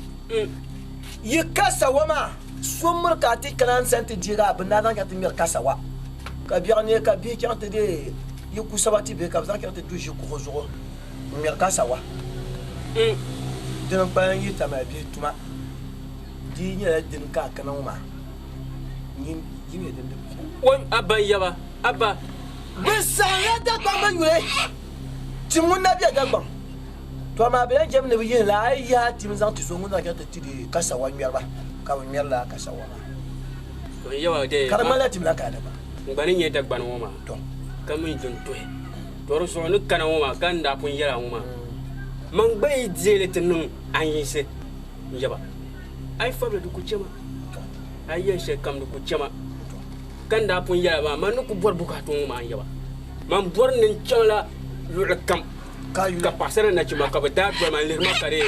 yi kasawa maa so miri ka a ti kana n sani ti deegi a bini a zaŋ chaŋ ti ŋmɛri kasawa ka biɛɣu ne ka bihi chaŋ ti deei yi kusaba ti bihi ka bɛ zaŋ chaŋ ti du ʒi kuɣu zuɣu n ŋmɛri kasawa dini n-kpalim yi tamali bihi tuma di nyɛla dini ka a kana ŋɔ maa nyin yi nyɛ din di bi viɛla. Oi abba n yaba abba. Bɛ saɣimla Dagbaŋ bɛ yuli tim ŋun na be Dagbaŋ. To amaa bɛ lahi jɛmi ni bɛ yihi la a yi yihi a tim zaŋ ti so ŋun zaŋ chaŋ ti ti di kasawa ŋmɛriba ka bɛ ŋmɛri lala kasawa maa. To n yaba dee Ka di ŋmanila tim lahi kana Dagbaŋ. N gba ni nyɛ Dagbani ŋɔ maa To. ka mi din tuhi. To di zuɣu ni kana ŋɔ maa ka n daa pun yɛla ŋɔ maa man gba yi deei li ti niŋ a yinsi n yaba a yi fabili di ku chɛma a yi yɛli shɛli kam di ku chɛma ka n daa pun yɛla maa man ni ku bɔri bukaata ŋɔ maa n yaba man bɔri ni n chaŋla luɣili kam ka paɣasara nachimba ka bɛ daa doli ma n lihiri ma ka di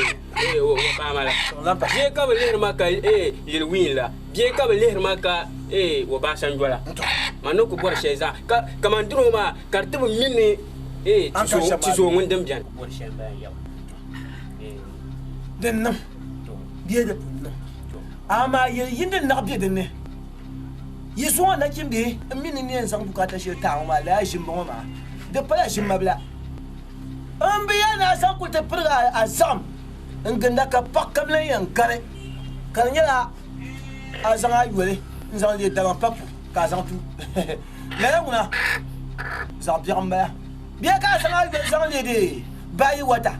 wa baama la bee ka bɛ lihiri ma ka yili wiin la bee ka bɛ lihiri ma ka wa baasanjɔ la man ni ku bɔri shɛli zaa ka kaman dini ŋɔ maa ka di ti bi mi ni tizo ŋun din beni bɔri shɛli n-bala n yaba Din niŋ bee di pun niŋ amaa yɛli yindi naɣ be din ni yi zuŋɔ nachimbihi n mi ni ni yɛn zaŋ bukaata shɛli taai ŋɔ maa lala ʒimba ŋɔ maa di pala ʒimmabila n bi yɛli ni a zaŋ kuli ti pirigi a zaɣim n ginda ka paɣa kam lan yɛn gari ka di nyɛla a zaŋ a yoli n zaŋ leei Dagbaŋ papu ka a zaŋ tu lala ŋuna zaɣ biɛɣu m-bala bee ka a zaŋ a yoli zaŋ leei di bayi wata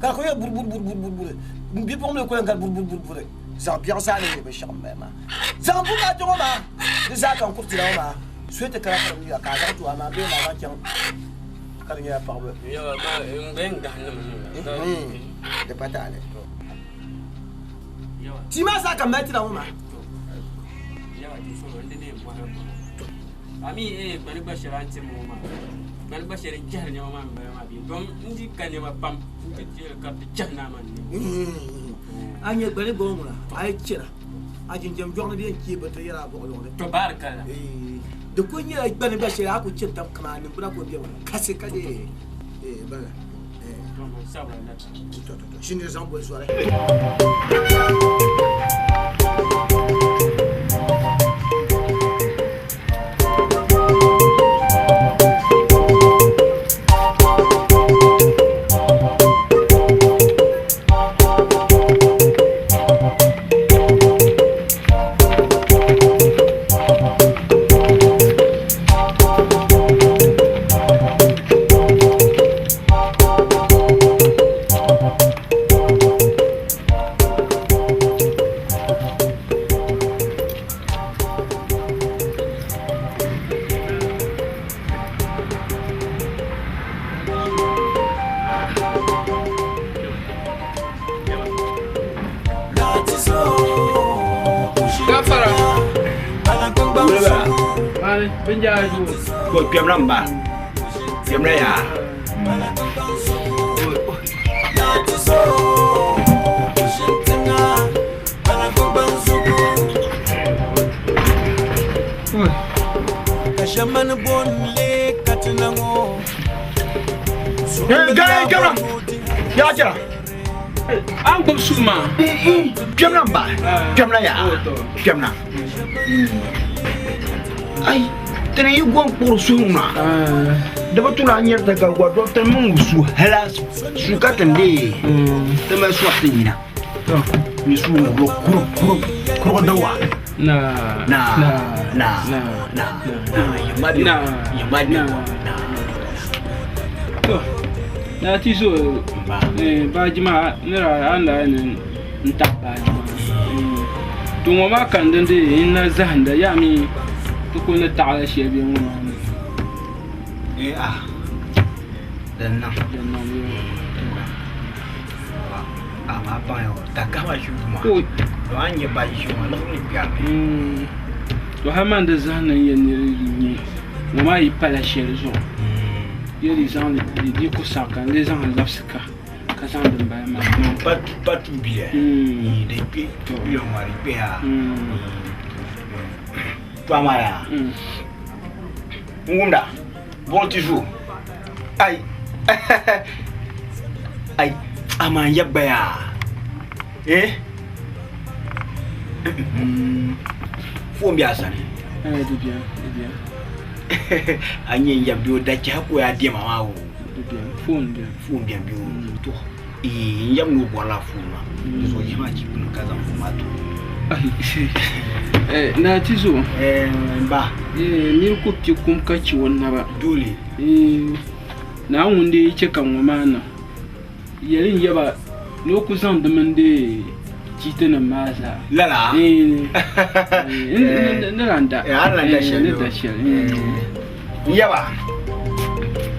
ka di kuli nyɛ buriburiburi bipuɣimbila kuli yɛn gari buriburiburi zaɣ biɛɣu zaa ni nyɛ binshɛɣu m-bala maa zaŋ bukaata ŋɔ maa di zaa ka n kuritila ŋɔ maa so ti kana ka di nyuya ka a zaŋ ti o amaa bee ni a zaŋ chaŋ ka di nyɛla paɣaba di pa taali tia maa zaa ka mali tira ŋɔ maa Ami gbani gba shɛli a ni ti ma ŋɔ maa gbani gba shɛli n chɛhiri nɛma maa m-bala maa bee dom n di ka nɛma pam n ti deeli ka di ti chɛhi naa maa nɛma. A nyɛ gbani gba ŋɔ ŋuna a yi chɛna A jinjam jɔɣini bɛ yɛn kpee bɛ ti yɛra a buɣi luɣili. To baarikala. Di kuli nyɛla gbani gba shɛli a ku chani tab kaman a niŋgbuna kuli bemi kasi ka dee bala. To to to shini zaŋ boli zɔri. Gafara. Mani, binjaa zuɣu. Ko kpɛmla m ba. Kpɛmla yaa. Kpɛmla. Yaa jɛra. An gbubi suu maa. Kpɛmla m ba. Kpɛmla yaa. Kpɛmla. Ai, tini yi gɔn kpuɣiri suhu ŋɔ di bi tuna a nyɛri ti ka gɔ dɔkta mini su hala su ka ti lee ti mali sɔri ti nyina ni su ŋɔ kuro kuro kuro dawa na na na na yamma bi yamma bi na to na ti so baaji maa nira an daa ni n taɣi baaji maa to ŋɔ maa ka n dindi n na zahinda yaa mi ti kuli ni taɣala shɛli bɛ ŋɔ maa ni eh ah din niŋ din niŋ bɛ amaa paŋya takama ʒibu maa to a ni nyɛ baaji ʒibu maa liɣiri ni kpɛrimi to hali man di zahindi n yɛn niri yi nyɛ ŋɔ maa yi pala shɛli zuɣu yɛ di zaŋ li di ku saɣi ka n lee zaŋ li labisi ka ka zaŋ din bala maa pa pa tuubiya di kpe tuubiya maa di kpe yaa to amaa yaa n wumda buɣi ti zuo ai ai amaa n yab gba yaa eh foon bɛ a sani di bɛni di bɛni a nyɛ n yab bɛ o da chɛhi ka o yaa diɛma maa o di bɛni foon bɛni foon bɛni bɛ o to n yab ni o bɔrila foon maa di zuɣu yihi maa chipini ka zaŋ foon maa to naa ti zo n ba niri ku kpi kum ka chɛ o naba dole naa ŋun dee chɛ ka ŋɔ maa niŋ yɛli n yaba ni o ku zaŋ di mini di chiitinim maa zaa lala ni lan da a ni lan da shɛli ni da shɛli n yaba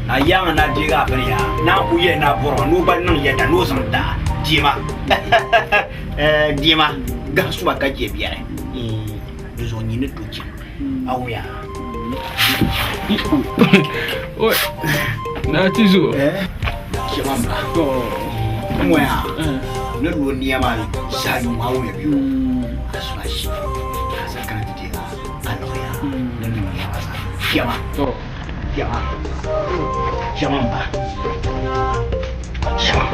a yaaŋa na deegi a bini yaa naa ku yɛli ni a bɔrima ni o gba niŋ yɛda ni o zaŋ da diɛma diɛma gahi suba ka chɛ biɛri di zuɣu nyini ni tooi chaŋ a wum yaa Naa ti zo. Chɛma m ba. N ŋɔ yaa ni lo nia maa saha yuŋ maa wumya bɛ a sula shi a sa kana ti deegi a liɣiri yaa ni niŋ nia maa zaa chɛma chɛma chɛma m ba chɛma.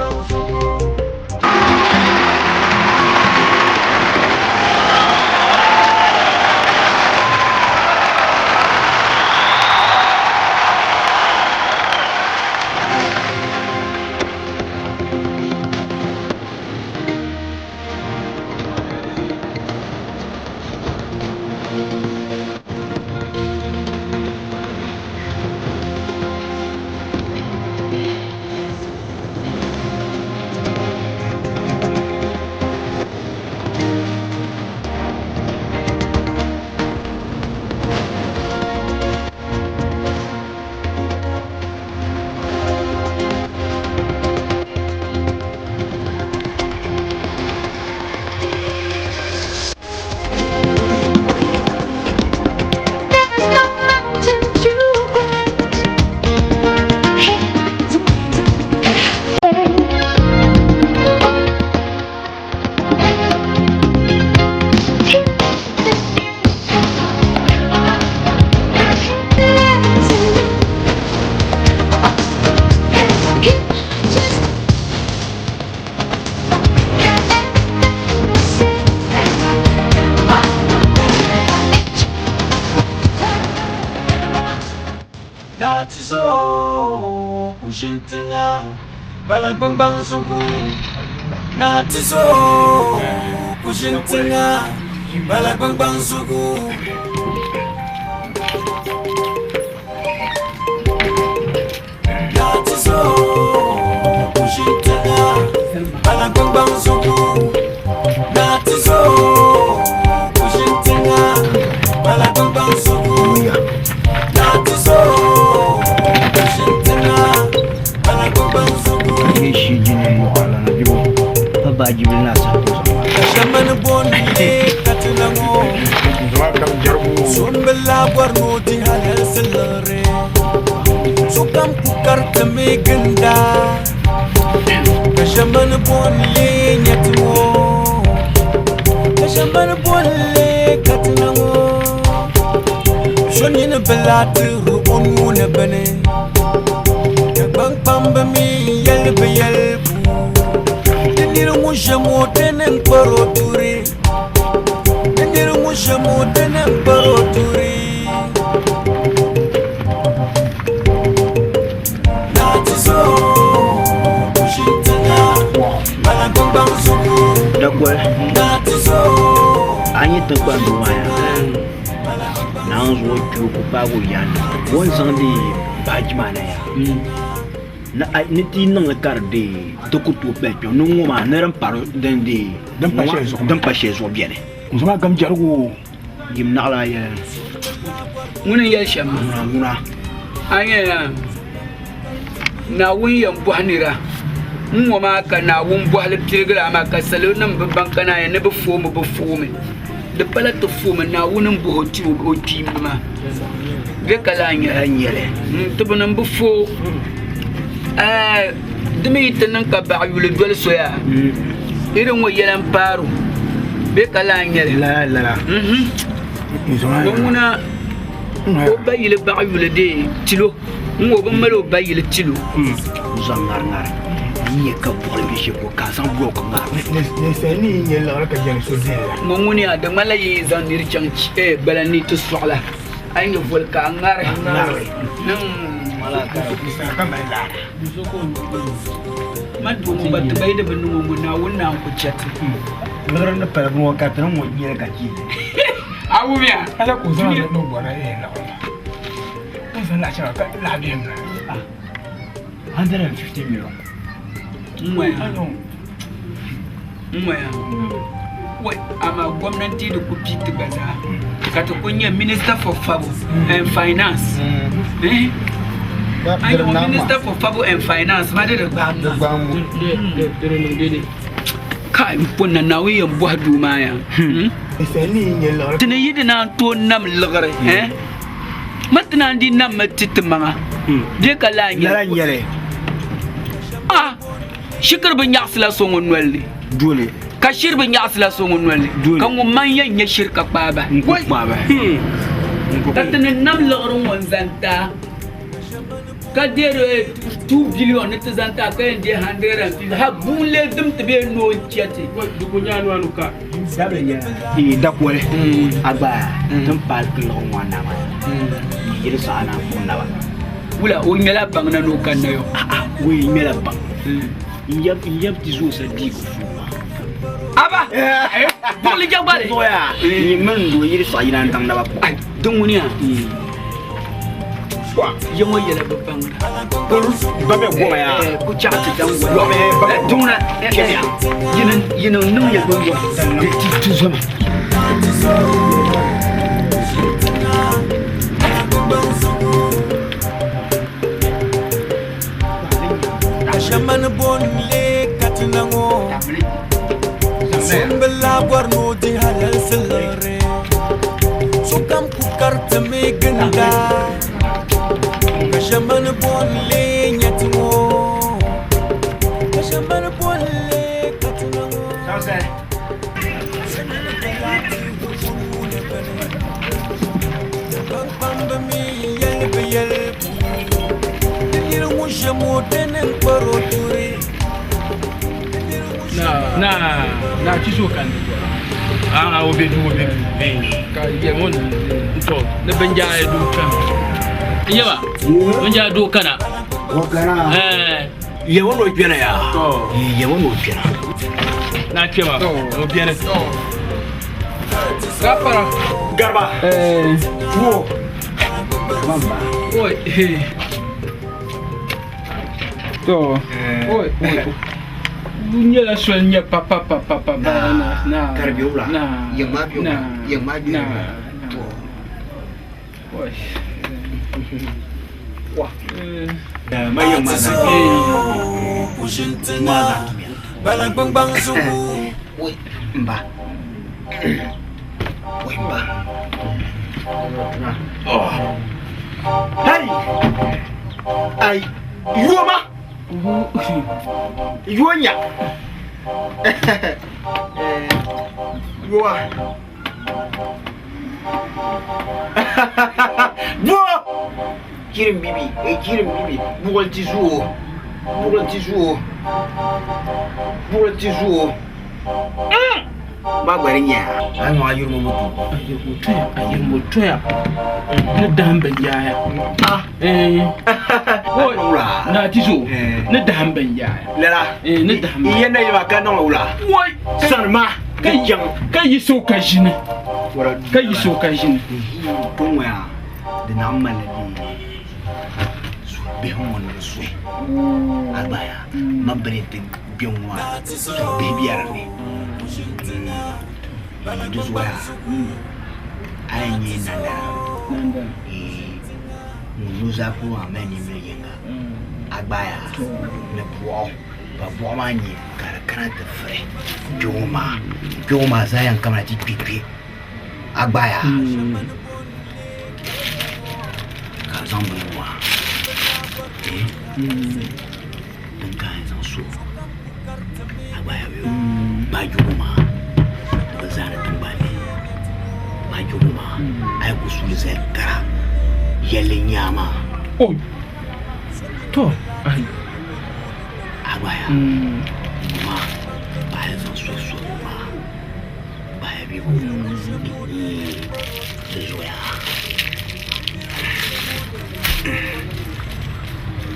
Kushintiŋa bala gbangbaŋ zugu naa tizo kushintiŋa bala gbangbaŋ zugu. Naa tizo kushintiŋa bala gbangbaŋ zugu naa tizo kushintiŋa bala gbangbaŋ zugu. Naa tizo kushintiŋa bala gbangbaŋ zugu. Shamani boni katina ŋɔ Sombila bɔri ni o di halalisi liɣiri Sokam ku karitimi ginda Ka shamani boni nyɛti ŋɔ Ka shamani boni katina ŋɔ So nini bi lahi tiri o nuu ni bini Dagbaŋ kpamba mi yɛli bi yɛligu Di niri ŋun ʒe ŋɔ dini n-kpari o duri Di niri ŋun ʒe ŋɔ dini n-kpari o duri Naa tizo kushintiŋa bala gbangbaŋ zugu Dakoli Naa tizo a nyɛ tiŋkpan doo maa ya naan zuɣu kpɛ ku paagi o yaanni o ni zaŋdi baaji maa na ya ni ti niŋli ka di dee di ku tooi pali kpɛŋ ni ŋɔ maa ni din pa din dee Din pa shɛli zuɣu maa. din pa shɛli zuɣu biɛni Nzɔ maa gam jɛrigu yim naɣila yɛli Ŋuni n yɛli shɛm maa? ŋuna ŋuna A nyɛla Naawuni yɛn bɔhi nira n ŋɔ maa ka Naawuni bɔhili piligila amaa ka salo nim bi baŋ ka naan yɛn ni bi foomi bi foomi di pala ti foomi Naawuni n bɔhi o ti o kpiimba maa bɛ ka lahi nyɛla nyɛli ti bi niŋ bi foo di mi yi ti niŋ ka baɣa yuli doli soya irin ŋɔ yɛla n paaro bɛ ka lahi nyɛli lala lala nzɔ maa o ŋuna o ba yili baɣa yuli dee tilo n ŋɔ bi mali o ba yili tilo n zaŋ ŋari ŋari n nyɛ ka buɣili bɛ shɛli polo ka a zaŋ bulɔk ŋari ninsal ni yi nyɛ liɣiri ka jɛli so dihili la ŋɔ ŋuni a di ŋmanila yi zaŋ niri chaŋ gbala ni ti sɔɣila a yi nyɛ voli ka a ŋari ninsal ka mali laara man doo ŋɔ gba ti ba yi di bi niŋ o ŋɔ Naawuni naan ku chɛ ti liɣiri ni pali bini ŋɔ ka ti ni ŋɔ nyɛli ka chi a wumiya ala ka o zaŋ ni bɔra liɣiri maa o ni zaŋ laɣa shɛŋa ka laɣa bihim na 150 million n ŋɔya n ŋɔya wai amaa gomnanti di ku pii ti gba zaa ka ti ku nyɛ minister for fabo and finance eh a nyɛ minister for fabo and finance ma di di gbaam kai n pun na Naawuni yɛn bɔhi duu maa ya ninsal ni yi nyɛ liɣiri ti ni yi di naan tooi nam liɣiri eh ma ti naan di nam mi ti ti maŋa bɛ ka lahi lala nyɛli nyɛli ah shikiri bi nyaɣasila so ŋun noli ni dole ka shiri bi nyaɣasila so ŋun noli ni Dole. ka ŋun man yɛn nyɛ shiri ka kpaai bahi n ku kpaai bahi ka ti ni nam liɣiri ŋɔ n zaŋ taa ka deeri 2 billion ni ti zaŋ taa ka yɛn deei 150 ha buun lee dim ti bee noo n chɛ ti Ee dakoli a gba tin paai liɣiri ŋɔ na maa ni yili saɣa na n naba wula o ŋmɛla baŋ na ni o kanna yo o yi ŋmɛla baŋ n yab ti zuɣu sa dii ku fuu maa aba buɣuli jagbali zuɣuya n mini doo yili saɣa yina n daŋ naba ai din ŋuni ya ya ŋɔ yɛla bi baŋda ba bɛ goma ya ku chaɣ ti daŋ Lɔbi, ba bɛ duŋna kɛmiya. yini niŋ ya gbɔngɔ di ti ti zoma Shamani boni katina ŋɔ Sombila bɔri ni o di halalisi liɣiri Sokam ku karitimi ginda Ka shamani boni nyɛti ŋɔ Ka shamani boni katina ŋɔ Kpaŋkpamba mi yɛli bi yɛligu Di niri ŋun ʒe ŋɔ dini n-kpari o duri na na ti so kan a o be du o be du ka yɛ ŋɔ to ni binjaaya duu kan n yaba binjaaya duu kana O kana. Yɛmɔ n'o kpɛna ya. Yɛmɔ n'o kpɛna. N'a kpɛma o bɛni. Gafara. Garba. Wo. Mamba. Oi. To. Oi. Oi. Nyɛla soli nyɛ pa pa pa pa pa ba na na. Karbi wula. Na. Yɛma bi wula. Yɛma bi Na. wula. To. Oi. Wa. Ma yɛma za. Ma za tumiya. Oi. Mba. Oi mba. Oh. Hey. Ai. Yuoma. Yuonya. Yuwa. Bo. Kirim bibi, e kirim bibi. Bugol ti zuo. Bugol ti zuo. Bugol ti zuo. Ma gbari nya. Ai mo ayur mo mutu. Ayirimo toya, ayirimo toya. Ni dahim bin yaaya. Ah. Eh. Oi. Wula. Na ti zo. Ni dahim bin yaaya. Lala. Eh, ni dahim. Iye na yima ka nɔŋ wula. Woi. Sani ma. Ka jaŋ. Ka yi so ka ʒini. Wala. Ka yi so ka ʒini. Pɔŋ ya. Di na mali di. Su bihi ŋɔ ni suhi. Agbaya. Ma bini ti gbe ŋɔ. Su bihi biɛri ni. Di zuɣu a yi nyɛ nandara. Nandara. Ŋun nuzaa polo maa mali nimmili yinga. Agbaya. Ni buɣu. Ka buɣu maa nyɛ ka di kana ti firi kpɛŋɔ maa. Kpɛŋɔ maa zaa yɛn kamina ti kpe kpe. Agbaya. Ka a zaŋ bini ŋɔ maa. Din ka a yɛn zaŋ so. Agbaya bɛ baajogo maa. Di bi zaani tingbani ni. Baajogo maa. A yi ku suuli zali kara. Yɛlli nyaa maa. Oi. To. Ai. Agbaya. Ma. Ba yɛn zaŋ so so maa. Baya bɛ bo. Di zuɣuya.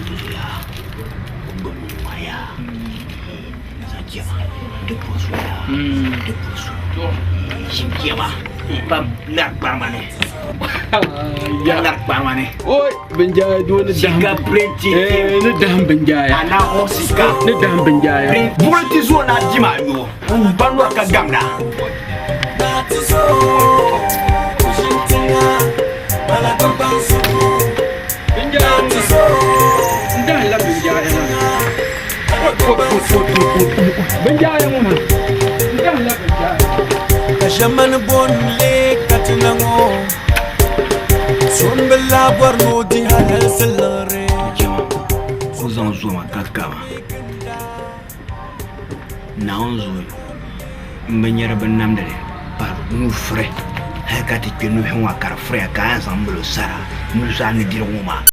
Di zuɣuya. O gbubi ŋɔ maa yaa. Zaŋ jɛma. Di puhi so yaa. Di puhi so. Ʒi jɛma. Pa lari kparima ni. Ya. Lari kparima ni. Oi, binjaaya doo ni dahim. Sika printi. Eh, ni dahim binjaaya. Ana o sika. Ni dahim binjaaya. Buɣuli ti zuo na di maa yo. Ba nɔri ka gamda. Binjaaya ŋɔ. N dahim la binjaaya maa. Oi, oi, oi, oi, oi, oi. Binjaaya ŋɔ maa. N dahim la binjaaya. Ka ʒɛmani booni katina ŋɔ Sombila bɔri ni o di halalisi liɣiri. O zaŋ zoma ka kama. Naawuni zuɣu n bi nyɛri bin namdili pa nuu furi hali ka ti kpɛ nuhi ŋɔ ka di furiya ka a yɛn zaŋ mali o sara nuzaa nudirigu ŋɔ maa.